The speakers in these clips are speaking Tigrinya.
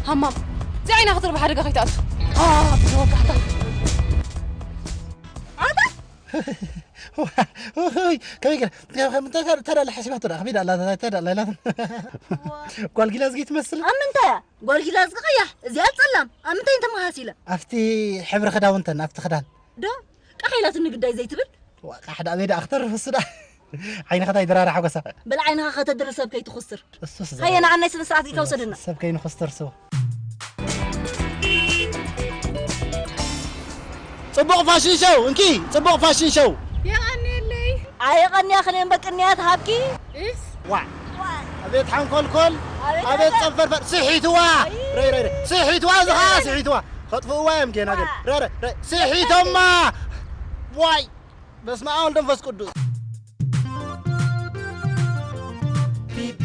ሃማም፣ እዚ ዓይና ክትርብ ሓደጋ ከይትኣቱ። ኣ፣ ብዝወጋሕታ። ኣታ ውይ፣ ከመይ ገለ ተዳለ ሓሲባቶ ደኣ ከመይ ደኣ ላታ ተዳለ ላታ ጓል ጊላ ዝጊ ትመስል። ኣብ ምንታይ እያ? ጓል ጊላ ዝቀያሕ እዚኣ ጸላም ኣብ ምንታይ እንተመሃሲለ? ኣብቲ ሕብሪ ክዳውንተን ኣብቲ ክዳን ዶ ቃሕ ኢላትኒ ግዳይ ዘይትብል? ዋ፣ ቃሕ ደኣ በይ ደኣ ክተርፍ እሱ ደኣ። ዓይንኻ ታይ ድራራ ሓጎሳ። በል ዓይንኻ ከተድሪ ሰብ ከይትኹስር። እሱስ ሃየ ንዓናይ ስነ ስርዓት ኢልካ ውሰደና። ሰብ ከይንኹስር ስው። ጽቡቕ ፋሽን ሾው እንኪ ጽቡቕ ፋሽን ሾው። የቐንየለይ። ኣየቐንያ ክልኤን በቅንያ ትሃብኪ። እስ ዋ ኣቤት ሓንኮልኮል ኣቤት ጸንፈርፈር ስሒትዋ። ረይ ረይ ረይ ስሒትዋ ዝኻ ስሒትዋ። ከጥፍእዋ እዮም ጌና ግን ረረ ስሒቶማ። ዋይ በስመ ኣብ ወልድ መንፈስ ቅዱስ። ቢቢ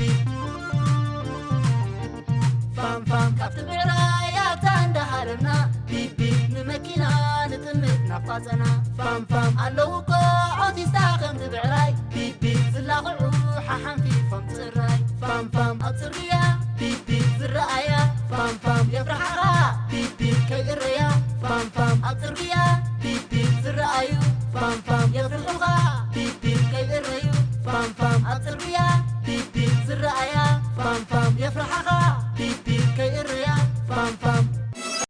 ፋምፋም ካብቲ ብዕራይ ኣብታ እንዳሃረምና ቢቢ ንመኪና ንጥምት ናፍጣ ጸና ፋምፋም ኣለዉ እኮ ኦቲስታ ከምቲ ብዕራይ ቢቢ ዝላኽዑ ሓሓንፊፎም ጽራይ ፋምፋም ኣብ ጽርግያ ቢቢ ዝረኣያ ፋምፋም የፍርሓኻ ቢቢ ከይእረያ ፋምፋም ኣብ ጽርግያ ቢቢ ዝረኣዩ ፋምፋም የፍርሑኻ ቢቢ ከይእረዩ ፋምፋም ኣብ ጽርግያ ቢቢ ዝረኣያ